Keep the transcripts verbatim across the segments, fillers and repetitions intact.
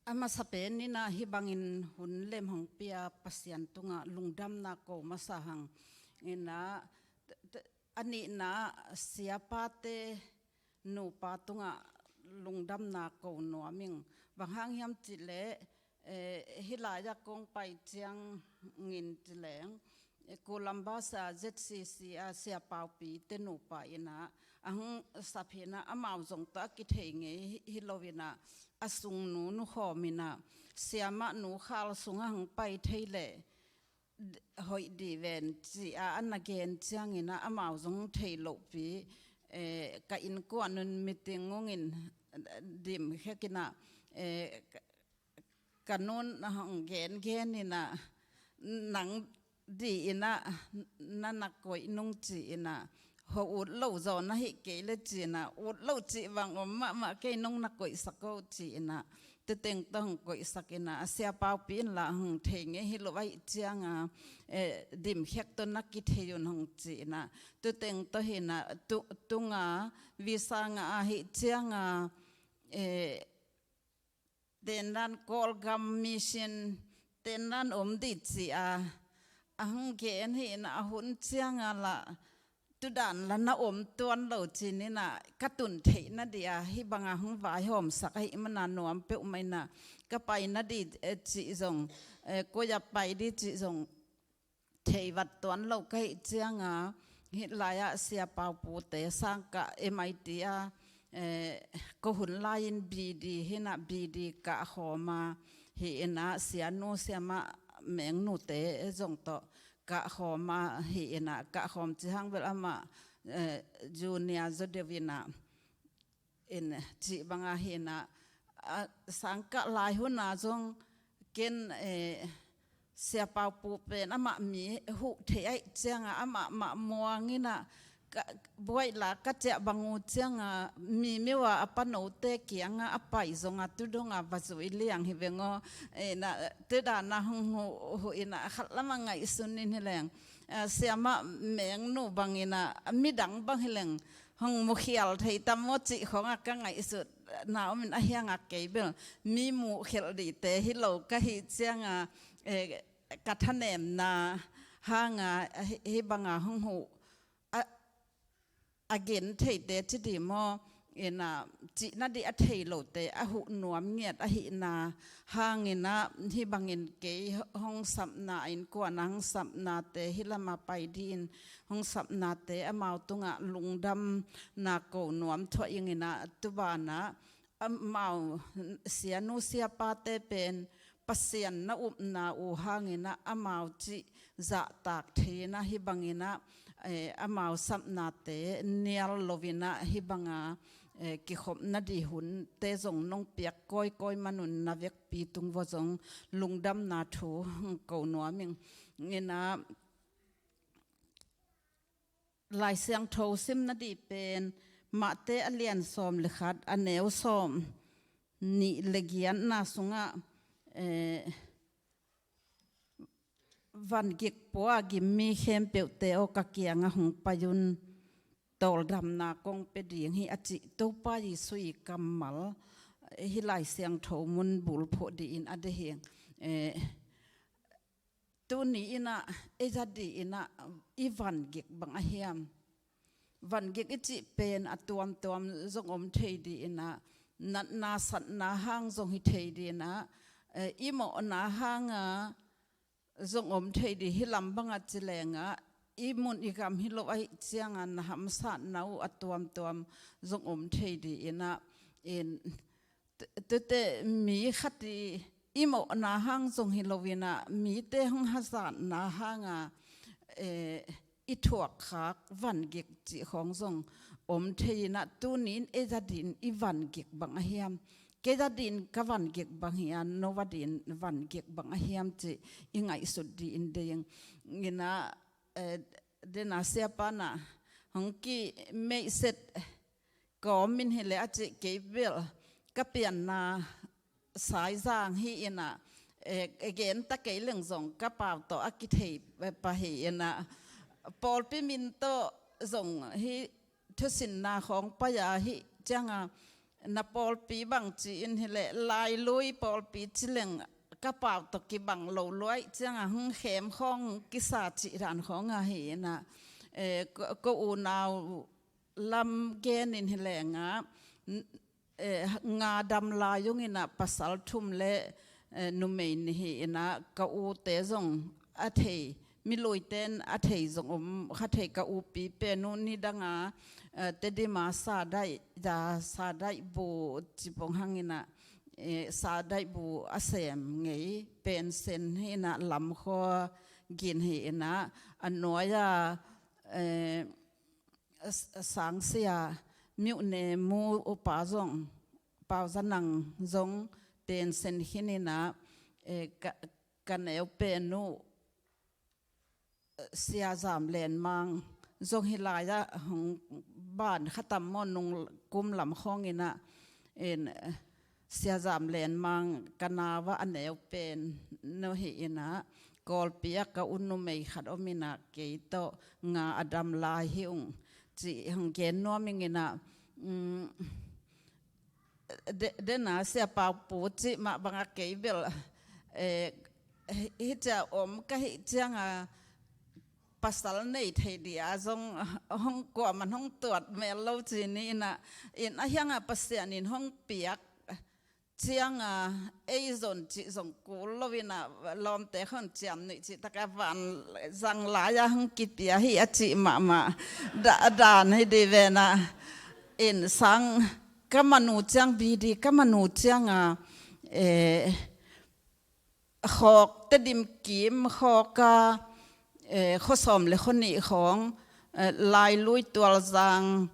A masa pen in ah hih bangin hun lem hong pia Pasian tungah lungdamna ko masa hang. In ah, t-, t-, a nihna siapate nupa tungah lungdamna ko nuam ing. Bang hang hiam cih leh, eh, hih lai-ah kong pai ciangin cih leng, eh, Columbus a Z C C a Sia Paupi te nupa in ah a hong sap hi in ah, amau zong tawh a kithei ngei hi, hi lo in ah, a sungnu Nu Khawm in ah, Siamah Nu Khal sungah hong pai thei leh d-, hoih dih ven ci a, a na gen ciangin ah amau zong thei lohpi, eh, ka innkuan un meeting ungin, eh, dim khek in ah, eh, ka, ka nun hong gengen in ah, nang dih in ah na na koih nung ci in ah, ho ut lo zaw na hih kei leh ci in ah, ut lo cih bang om mahmah kei, nong na koihsak o ci in ah, tuteng tawh hong koihsak in ah, a Sia Paupi in lah hong thei ngei hi lo ahih ciang a, eh, dim khek tawh na kithei un hong ci in ah, tuteng tawh hi in ah, tu-, tunga visa ngah ahih ciang a, eh, tendan Kawlgam mission tendan om dih ci a, a hong gen hi in ah, a hun ciang a lah tudan la na om tuan lo ci-in ah, ka tun theih nadih a hih banga hong vaihawmsak ahih man a nuam peuhmah in ah, ka pai nadih, eh, cih zong, eh, koi-ah pai dih cih zong thei vat tuan lo ka hih ciang a, hih lai-ah Sia Paupu te sangkah M I T a, eh, ko hun lai-in B D hi in ah, B D kahkhawm a, hi in ah Sianu Siamah Mengnu te zong tawh kahkhawm a, hi in ah, kahkhawm ci hang bel amah, eh, junior zaw deuh in ah, in cih banga hi in ah, a, sangkah lai hun a zong ken, eh, Sia Paupu pen amah mi huh theih ahih ciang a, amah mah muang in ah, ka, buaih la ka ciah bang uh ciang a, mi myo a, a panote kiang a, a pai zong a, tu dong a va zui liang hi veng aw. In ah, tudan a hong huh, huh in ah, a khat lam a ngaihsun in hi leng, eh, Siamah Mengnu bang in ah, midang bang hi leng hong mukhial thei tam maw cih khawng a ka ngaihsutna om in, a hiang a kei bel mi mukhelh dihte hi lo ka hih ciang a, eh, ka thanemna hang a, hih, hih banga hong huh a, a gen theite ci dih maw, in ah, cih nadih a thei lote a huh nuam ngiat ahihna hang in ah, hih bangin kei hong sapna, a innkuan a hong sapnate, hih lam a pai dih in hong sapnate, amau tungah lungdamna ko nuam thuah ing in ah, tu ban ah amau Sianu Siapate pen Pasian na upna uh hang in ah, amau cih zahtak thei in ah, hih bang in ah, eh, amau sapnate nial lo in ah, hih banga, eh, kikhop nadih hunte zong nong piak kawikawi man un, na vekpi tung uah zong lungdamna thu ko nuam ing. In ah, Lai Siangtho sim nadih pen Mate a lian sawm le khat, a neu sawmnih le giatna sungah, eh, vangik pua a gim mi khempeuhte aw, ka kiangah hong pai un, tawldamna kong pia ding hi, a cih Topa Jesu i kammal, eh, hih Lai Siangtho mun bulphuh dih in a deih hi. Eh, tuni in ah, ei za dih in ah, i vangik bang a hiam? Vangik i cih pen a tuamtuam zong om thei dih in ah, natna satna hang zong hi thei dih in ah, eh, i mawhna hang a zong om thei dih, hih lam bang a ci leng ah, i mun i gam hi lo ahih ciang a, na hamsatna uh a tuamtuam zong om thei dih in ah, in, tu-, tute mi khat i, i mawhna hang zong hi lo in ah, mite hong hazatna hang a, eh, i thuak khak vangik cih khawng zong om thei in ah, tuni in ei za dih in i vangik bang a hiam? Kei za dih in ka vangik bang hi a, no za dih in vangik bang a hiam cih i ngaihsut dih in ding. In ah, eh, den a siapa in ah hong kimeihset kawm in hi leh a cih, kei bel ka pianna Saizang hi in ah, eh, gen ta kei leng zong ka pau tawh a kithei pah hi in ah, pawlpi min tawh zong hih thusinna khawng pai a, hih ciang a na pawlpi bang ci-in hileh, Lailui pawlpi ci leng ka pau tawh kibang lo luai cianga hong khem khawng kisa cih dan khawng ahi inah, eh, ko, ko unau lam genin hi lenga, n-, eh, nga dam lai ung inah pasal thum le, eh, numei nih hi inah ka ute zong a thei, miluiten a thei zong om kha thei, ka upi pen uh nidanga, eh, Tedima sa daih da, sa daih bu cipong hang inah, eh, sa daih bu a sem ngei pen sen hi inah lam khua gin hi inah a nuai-a, eh, a, a sangsia miuhne mu upa zong, Pau Za Nang zong pen sen khin inah, eh, ka, ka neu pen uh, eh, Sia Zam Len Mang zong hi lai-ah hong ban kha tam maw, nung kum lam khawng inah, in, eh, Sia Zam Len Mang ka nau-ah a neu pen uh hi inah, Kawlpi ah ka u numei khat om inah kei tawh nga a dam lai hi ung cih hong gen nuam ing inah, um, de, dena Sia Pau Pu cih mah banga kei bel, eh, hi cia om ka hih cianga pasal nei thei dia zong hong kuaman hong tuat mel lo ci ni inah, in a hianga Pasian in hong piak cianga ei zon cih zong kul lo inah, lawmte khon ciam nuih cih taka van zang lai-a hong kipia hi a cih mahmah da, dan hi di vena. In sang ka manu ciang bidi ka manu cianga, eh, khawk Tedim kim khawka, eh, khuasawm le khuanih khawng, eh, Lailui Tualzang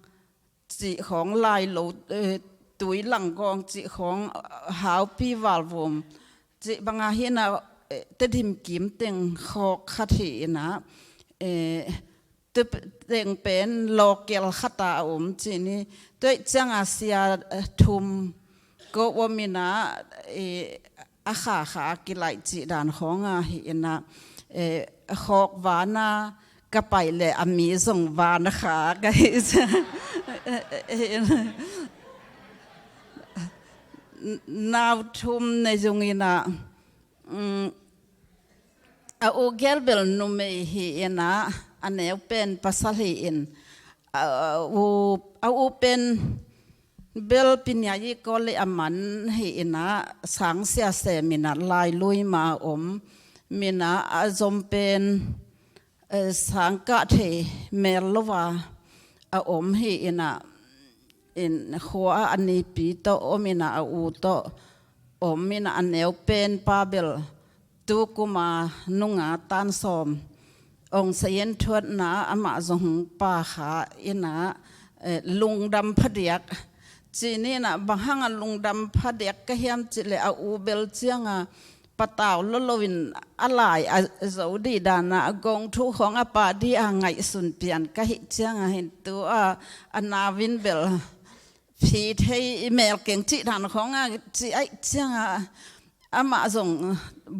cih khawng, Lailo, eh, Tui Langgawng cih khawng, eh, Haupi Valvum cih banga hi inah, eh, Tedim kim teng khawk khat hi inah, eh, tu teng pen local khata a om ci ni. Tuaih cianga sia, eh, thum ko om inah, eh, a khakha kilaih cih dan khawnga hi inah, eh, khawk vana ka pai le a mi zong vana kha ka hi. Nau thum nei zung inah, um, a u gel bel numei hi inah, a neu pen pasal hi in, a u, a u pen bel Piniayi Kawlei a man hi inah, sangsia sem inah Lailui ma om inah, a zom pen, eh, sangkah thei mel lo a a om hi inah, in khua ah a nipi tawh om inah, a u tawh om inah, a neu pen pa bel tu kuma nunga tan sawm ong sayin thuatna amah zong pa kha inah, eh, lungdam phadiak ci ni inah, bang hanga lungdam phadiak ka hiam cih leh a u bel cianga patau lo loin a lai a zo dih dana a gong thu khawng a pa dih a ngaihsun pian ka hih cianga hin tu a, a nau in bel phi thei i mel keng cih dan khawnga ci aih cianga amah zong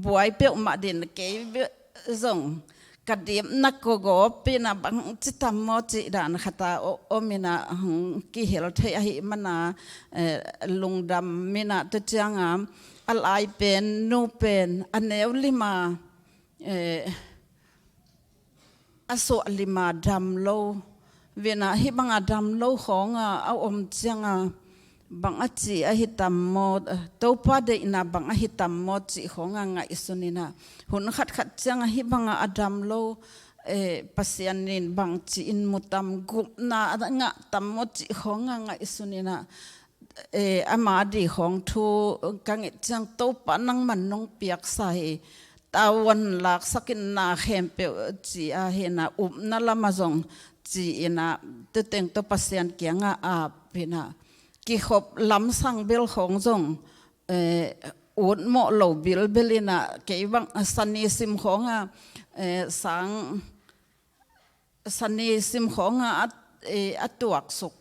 buai peuhmah din kei zong ka dipna kogawp inah bang ci tam maw cih dan khata om inah hong kihel thei ahih mana, eh, lungdam inah tu cianga a lai pen nu pen a neu lima, eh, a suah lima dam lo. Vena hih banga dam lo khawnga a om cianga bang a ci ahi tam maw, eh, Topa deihna bang ahi tam maw cih khawnga ngaihsun inah, hun khatkhat cianga hih banga a dam lo, eh, Pasian in bang ci-in mu tam, gupna a ngah tam maw cih khawnga ngaihsun inah, eh, ama dih khawng thu ka nget ciang Topa nangman nong piaksa hi, tavuan laksak in na khempeuh ci a hi inah, upna lama zong ci inah, tu teng tawh Pasian kianga ap inah, kikhop lamsang bel khawng zong, eh, ut mawh lo bilbel inah, kei bang sani sim khawnga, eh, sang sani sim khawnga a, eh, a tuaksuk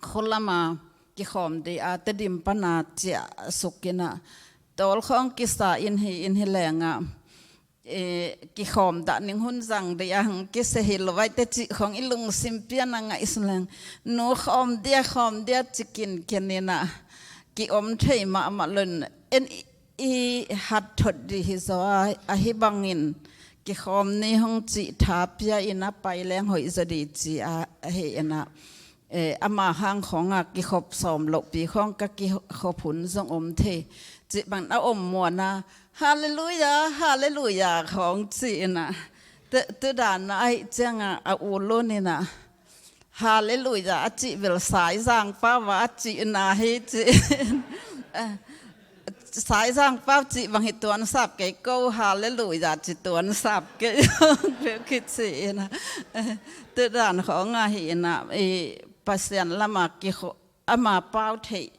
khua lama kikhawm dih a Tedim pana ciahsuk inah, tawl khawng kisa in hi in hi lenga, eh, kikhawm dah ning hun zang dih a hang kisia hi lo vai te cih khawng i lungsim pian a ngaihsun leng, nu khawm dia, khawm dia ci kinken in ah kiom thei mahmah lo in, en i, i hat thot dih hi zaw a, ahi bangin kikhawm ni hong cih tha pia in a pai leng hoih zaw dih ci a, ahi in ah, eh, ama hang khawng a kikhop sawm lohpi khawng ka kikhop hun zong om thei. Cih bangin a om muan a, "Halleluia, halleluia," khawng ci in ah, tu, tu dan a ahih ciang a, a u Lun in ah, "Halleluia," a cih bel Saizang pau a, a cihna hi ci in. Saizang pau cih bang hi tuan sap kei ko, halleluia ci tuan sap kei. Peuh kici in ah, tu dan khawng a hi in ah, i Pasian lam a kikho-, ama pau theih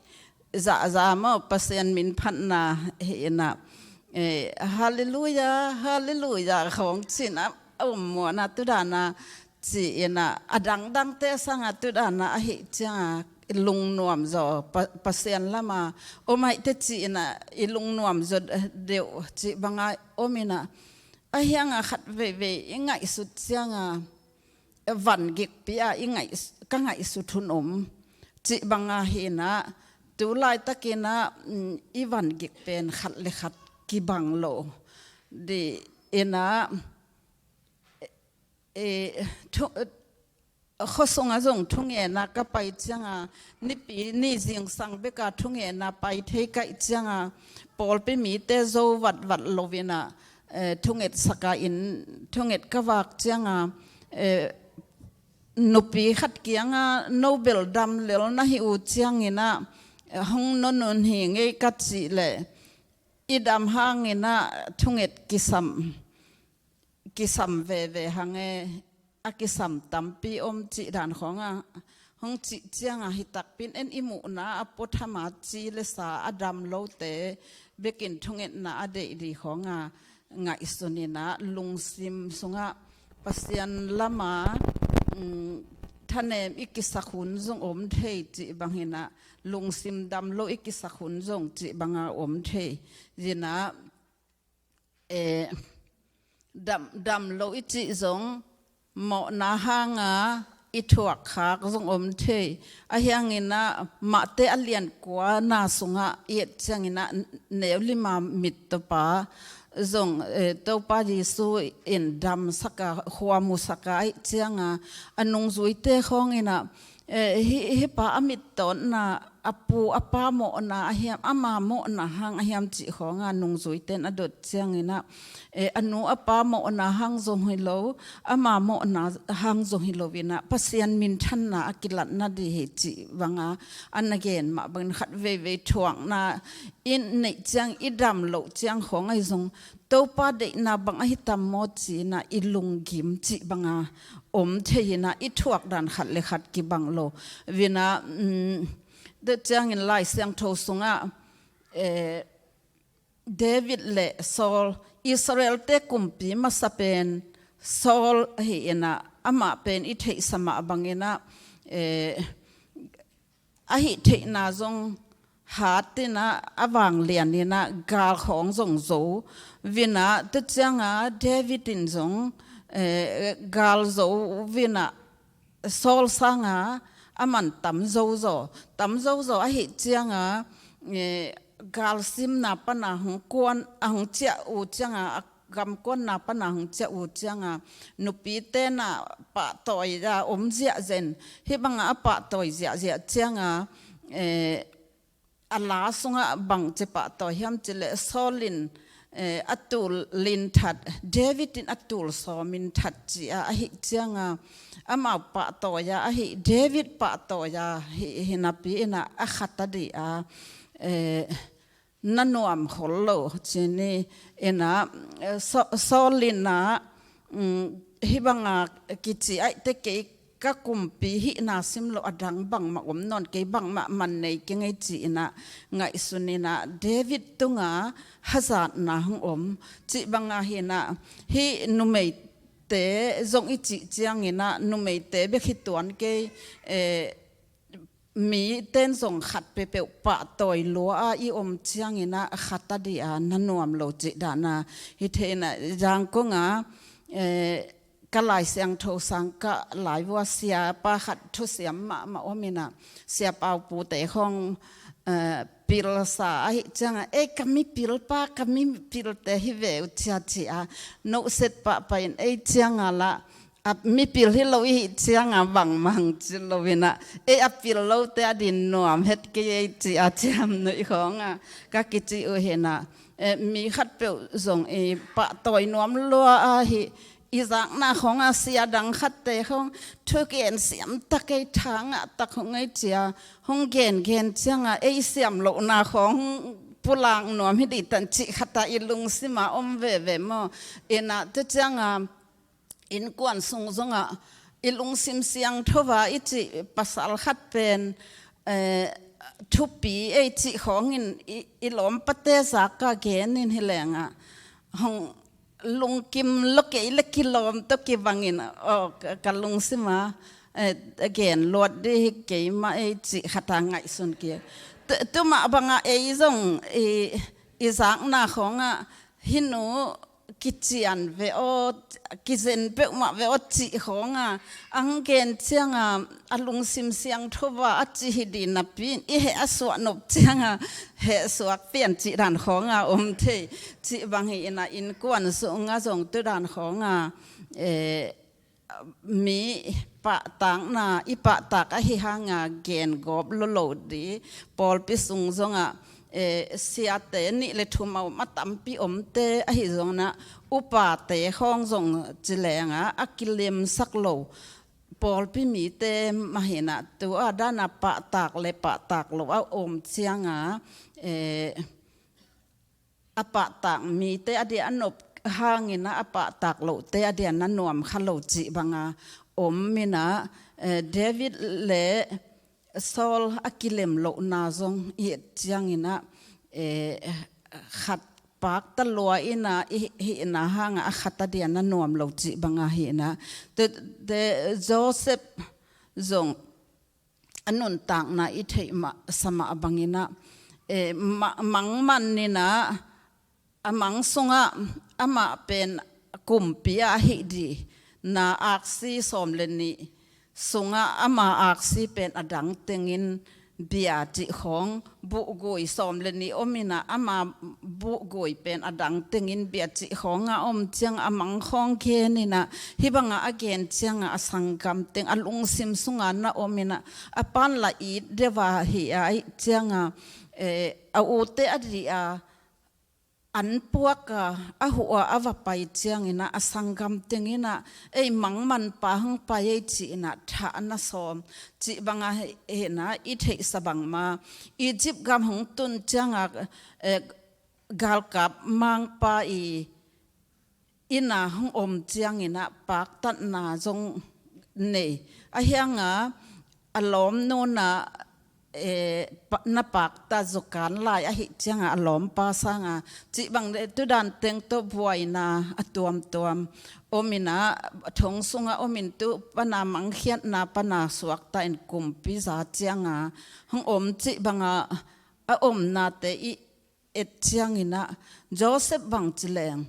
zahzah maw, Pasian min phatna hi in ah, eh, "Halleluia, halleluia," khawng ci in ah, a om muan a, tu dan a ci in ah, a dangdangte sang a tu dan a ahih ciang a i lungnuam zaw, Pa-, Pasian lam a om ahih teh ci in ah i lungnuam zaw deuh cih bang a om in ah, ahi hang a khat veivei i ngaihsut ciang a, van gikpi a i ngaih-, ka ngaihsut hun om. Cih bang a hi in ah, tu laitak in ah, mm, i van gik pen khat le khat kibang lo dih in ah, eh, thu-, eh, khuasung a zong thungetna ka pai ciang a, nipi ni zingsang bek a thungetna pai thei ka hih ciang a, pawlpi mite zo vatvat lo in ah, eh, thungetsak a inn, thunget ka vak ciang a, eh, nupi khat kiang a, "No bel dam lel na hi uh ciang in ah, eh, hong nong un hi ngei," ka cih leh, i dam hang in ah thunget kisam, kisam veve hang e, a kisam tampi om cih dan khawng a hong cih ciang a, "Hi takpi in en, i muhna a pua tham a, ci le sa a dam lote bek in thungetna a deih dih," khawng a ngaihsun in ah, lungsim sung a Pasian lam a, mm, thanem i kisak hun zong om thei cih bang hi in ah, lungsim dam lo i kisak hun zong cih bang a om thei in ah, eh, dam, dam lo i cih zong mawhna hang a i thuak khak zong om thei. Ahi hang in ah Mate a lian kuana sung a i et ciang in ah, neu lim a mittawpa zong, eh, Topa Jesu in damsak a, khuamusak a ahih ciang a, a nungzuite khawng in ah, eh, "Hi, hi pa a mittawtna, a pu a pa mawhna a hiam, ama mawhna hang a hiam?" cih khawng a nungzuite in a dot ciang in ah, eh, "A nu a pa mawhna hang zong hi lo, ama mawhna hang zong hi lo in ah, Pasian minthanna a kilatna dih hi," cih bang a, a na gen mah bangin khat veivei thuakna i neih ciang, i dam loh ciang khawng ahi zong, "Topa deihna bang ahi tam maw?" ci in ah i lunggim cih bang a om thei in ah, i thuak dan khat le khat kibang lo. Vin ah, mm, tua ciangin Lai Siangtho sung a, eh, David le Saul, Israelte kumpi masa pen Saul ahi in ah, amah pen i theihsa mah bang in ah, eh, a hih theihna zong hat in ah, a vanglian in ah gal khawng zong zo. Vin ah, tua ciang a David in zong, eh, gal zo vin ah, Saul sang a, a man tam zo zaw, tam zo zaw ahih ciang a, eh, galsimna pan a hong kuan, a hong ciah uh ciang a, a gamkuanna pan a hong ciah uh ciang a, nupite in ah pahtawi a om ziahziah in, hih bang a a pahtawi ziahziah ciang a, eh, a la sung a bangci pahtawi hiam cih leh, Saul in, eh, a tul lin that, David in a tul sawm in that ci a, ahih ciang a, amau pahtawi a, ahi David pahtawi a, hi, hi napi in ah a khat a dih a, eh, na nuam khol lo ci ni in ah, eh, Sa-, Saul in ah, mm, hih bang a kici ahih teh kei ka kumpi hihna sim lo a dang bangmah om nawn kei, bangmah man nei keng ei ci in ah ngaihsun in ah, David tung a hazatna hong om cih bang a hi in ah, hih numeite zong i cih ciang in ah, numeite bek hi tuan kei, eh, mi ten zong khat peuhpeuh pahtawi lua a i om ciangin ah khat a dih a na nuam lo cih dan a hi thei in ah, Zangkong a, eh, ka Lai Siangtho sang ka laivua siapa khat thusiam mahmah om in ah, Sia Pau Pu te khawng, eh, pilsa ahi ciangin, "Ei, ka mipil pa, ka mipilte hi ve uh," ci a ci a, nohset pahpah in, ei ciangin lah, a mipil hi lo i hih ciangin bangmah hong ci lo in ah, ei, a pil lote a dih nuam het kei ei ci a ciamnuih khawng a ka kici uh hi in ah, eh, mi khat peuh zong i pahtawi nuam lua a hi, i zakna khawng a sia dang khatte khawng thugen siam tak ei, tha ngah tak hong ei ci a, hong gengen ciangin ei siam lohna khawng hong pulak nuam hi dih tan cih khat a i lungsim a om veve maw. In ah tu ciangin innkuan sung zong ah i lungsim siangtho a i cih pasal khat pen, eh, thupi ei cih khawng in i, i lawmpate zak a gen in hi leng ah, hong lungkim lo kei le kilawm tawh kibang in, aw, ka, ka lungsim a, eh, gen luat dih hi kei mah ei cih khat a ngaihsun kei. Tu, tu mah bang a ei zong i, i zakna khawng ah, "Hi nu, kician ve aw, kizen peuhmah ve aw," cih khawng a, a hong gen ciangin a lungsim siangtho a a cih hi dih napi in i heh a suah nop ciangin heh suak pian cih dan khawng a om thei. Cih bang hi in ah innkuan sung ah zong tu dan khawng a, eh, mi pahtakna, i pahtak ahi hang a gen gawp lo lo dih, pawlpi sung zong ah, eh, siate nih le thum a om a tampi omte ahi zongin ah, upate khawng zong ci leng ah a kilemsak lo pawlpi mite mah hi in ah, tu a dan a pahtak le pahtak lo a om ciangin, eh, a pahtak mite a dih a nop hangin ah a pahtak lohte a dih a na nuam kha lo cih bang a om in ah, eh, David le Saul a kilem lohna zong i et ciangin ah, eh, khat pakta lua in ah i hihna hang a a khat a dih a na nuam lo cih bang a hi in ah, tu, tu Joseph zong a nuntakna i theih mah, sa mah bangin ah, eh, ma-, mangman in ah, a mang sung ah amah pen kumpi a hih dih na, aksi sawm le nih sung ah ama aksi pen a dang tengin bia cih khawng, buhgui sawm le nih om in ah ama buhgui pen a dang tengin bia cih khawng a om ciangin a mang khawng gen in ah, hih bang a a gen ciangin a sanggam teng a lungsim sung a na om in ah, a pan la it deuh a hi a, ahih ciangin, eh, a ute a dih a an puak a, a huh a, a va pai ciangin ah a sanggam teng in ah, "Ei, mangman pa hong pai ei," ci in ah tha a na sawm cih bang a hi in ah, i theihsa bang mah Egypt gam hong tun ciangin, eh, galkap mangpa i inn ah hong om ciangin ah paktatna zong nei. Ahi hang a, a lawmnu in ah, eh, pa-, na paktat zo kan lai ahih ciangin a lawmpa sang a, cih bang le tu dan teng tawh buaina a tuamtuam om in ah, thong sung ah om in, tu pan a mangkhiatna pan a suakta in kumpi za ciangin hong om cih bang a, a omnate i et ciangin ah, Joseph bang ci leng,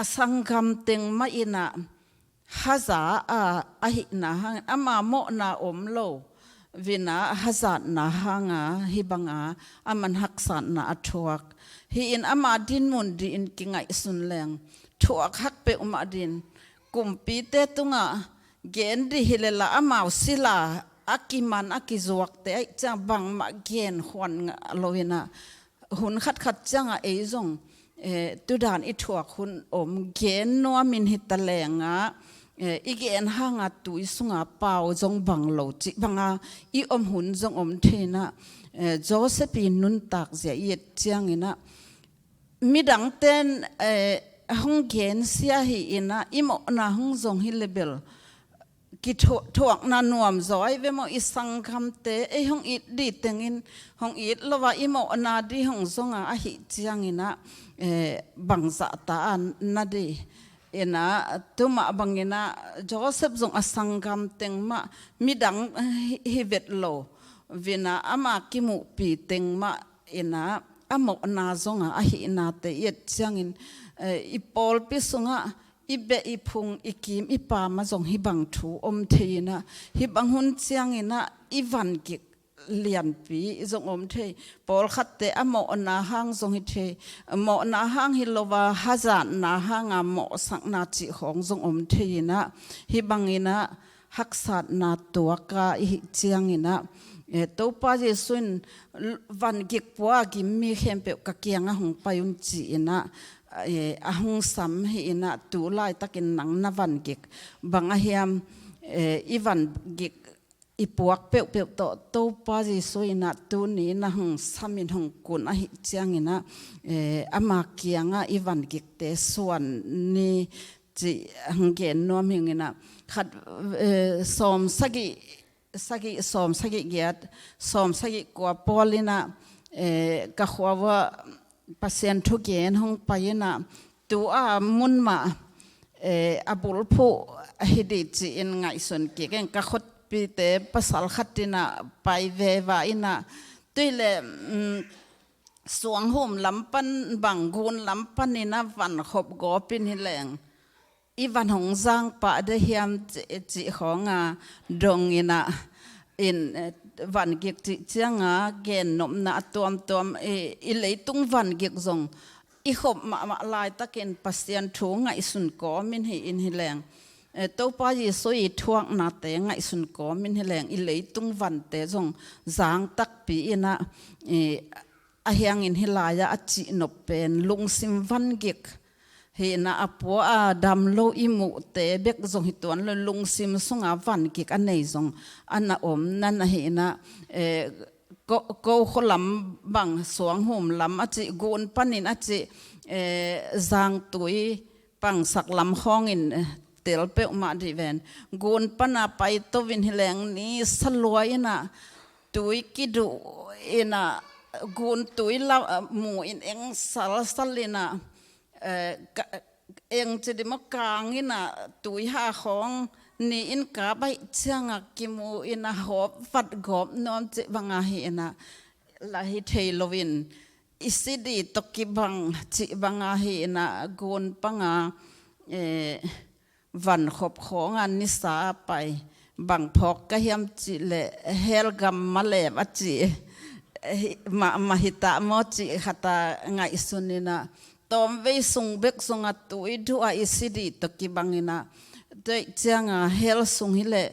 a sanggam teng mah in ah haza a, ahihna hangin ama mawhna om lo in ah hazatna hang a, hih bang a aman haksatna a thuak. Hih in ama dinmun dih in kingaihsun leng, thuak hak peuhmah dih in, kumpite tung ah gen dih hi leh lah amau sila a kiman a kizuakte ahih ciang bangmah gen khuan ngah lo in ah, hun khatkhat ciangin ei zong, eh, tu dan i thuak hun om, gen nuam in hi ta leng ah, eh, i gen hang a tui sung a pau zong bang lo cih bang a i om hun zong om thei in ah, eh, Joseph i nuntak zia i et ciangin ah, midangte'n, eh, hong gensia hi in ah, i mawhna hong zong hi leh bel kithuah-, thuakna nuam zaw hi ve maw, i sanggamte, ei hong it dih teng in, hong it lo a i mawhna dih hong zong a, ahih ciangin ah, eh, bangzah ta a na dih. Inah, tumah banginah Joseph zong a sanggam teng mah midang hi, hi vet lo. Vinah ama kimuhpi teng mah inah a mawhna zongah a hihnate i et ciangin, eh, i pawlpi sungah i beh i phung i kim i pamah zong hih bang thu om thei inah, hih bang hun cianginah i van gik lianpi zong om thei. Pawlkhatte a mawhna hang zong hi thei. Mawhna hang hi lo a, hazatna hanga mawhsakna cih khawng zong om thei inah, hih banginah haksatna tuaka i hih cianginah, eh, Topa Jesu in l-, van gik pua a gim mi khempeuh ka kiangah hong pai un ci inah, eh, a hong sam hi inah, tu laitakin nang na van gik bang a hiam, eh, i van gik i puak peuhpeuh tawh Topa Jesu inah tuni na hong samin hong kun ahih cianginah, eh, ama kiangah i van gikte suan ni cih hong gen nuam hi ing inah, khat, eh, sawm sagih, sagih, sawm sagih giat, sawm sagih kua pawl inah, eh, ka khua uah Pasian thugen hong pai inah, tu a mun mah, eh, a bulphuh hi dih ci-in ngaihsun kik ing, ka khuapite pasal khat inah pai veva inah, tu hi leh, mm, suanghum lam pan bang gun lam pan inah van khop gawp in hi leng, i van hong zang pah de hiam ci, cih khawnga dong inah, in, eh, van gik cih cianga gennopna a tuamtuam i, i leitung van gik zong i khop mahmah laitakin Pasian thu ngaihsun kawmin hi in hi leng, eh, Topa Jesu i thuaknate ngaihsun kawmin hi leng, i leitung vante zong zang takpi inah, eh, a hiangin hih lai-ah a cihnop pen lungsim van gik hi inah, a pua a dam lo i muhte bek zong hi tuan lo, lungsim sunga van gik a nei zong a na om nan ahi inah, eh, ko, ko khua lam bang, suanghum lam a cih, gun panin a cih, eh, zangtui pangsak lam khawngin, eh, tel peuhmah dih ven. Gun pana paito in hi leng ni sa lua inah, tui kiduh inah, gun tui la, eh, mu in eng salsal inah, eh, ka, eng ci dih maw, kang inah tui ha khawng ni in ka baih cianga kimu inah hawp vat gawp nuam cih banga hi inah, la hi thei loin i si dih tawh kibang cih banga hi inah, gun panga, eh, van khop khawnga nisa a pai, bang phawk ka hiam cih leh hell gam malem a cih, eh, mah, mah hi ta maw cih khata ngaihsun inah, tawmvei sung bek zong a tui duh a i si dih tawh kibang inah, tua cianga hell sung hi leh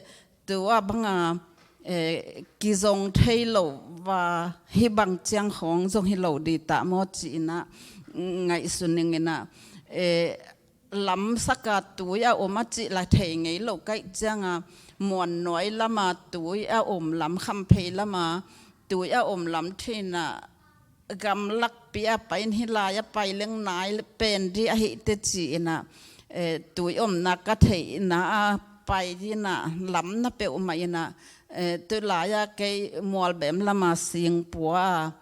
tu a banga, eh, kizong thei lo va, hih bang ciang khawng zong hi lo dih ta maw ci inah ngaihsun ning inah, eh, lamsaka tui a om a cih la thei ngei lo ka hih cianga, muannuai lama tui a om lam, khamphei lama tui a om lam thei inah, gamlakpi a pai in hih lai-ah pai leng nai pen dih ahi teh ci inah, eh, tui omna ka theihna a pai inah, lamna peuhmah inah, eh, tu lai-ah kei Mualbem lama sing pua a,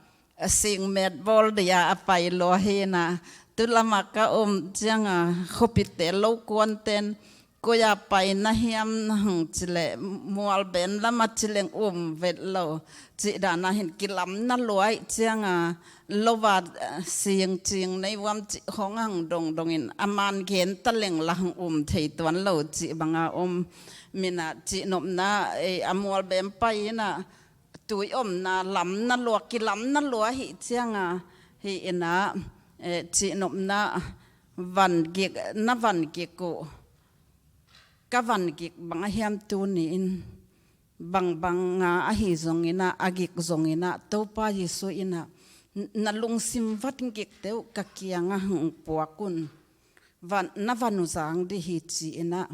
a sing met bawl dih a, a pai lua hi inah, tu lama ka om cianga khuapite lo kuanten, koi-a pai na hiam hong ci leh, Mualbem lama ci leng um vet lo, cih dana hin kilamna lua ih cianga, lo va, eh, sing cing nei vuam cih khawng a hong dongdongin, a man gen ta leng la hong um thei tuan lo cih banga om. Minah cihnopna, eh, a Mualbem pai inah, tui omna lamna lua, kilamna lua hi cianga, hi inah, eh, cihnopna, van gik, na van gik uh, ka van gik bang a hiam tuni in, bangbanga ahi zong inah, a gik zong inah, Topa Jesu inah, n-, na lungsim van gikte uh ka kiangah hong puak un, van, na van uh zang dih hi ci inah,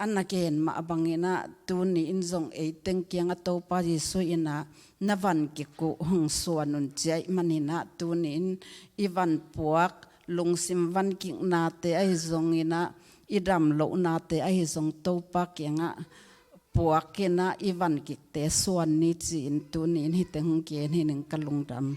a na gen mah bang inah, tuni in zong ei teng kiangah Topa Jesu inah, na van gik uh hong suan un ci ahih man inah, tuni in i van puak, lungsim van giknate ahi zong inah, i dam lohnate ahi zong Topa kiangah puak inah, i van gikte suan ni ci-in tuni in hih teng hong gen hi ning, ka lungdam.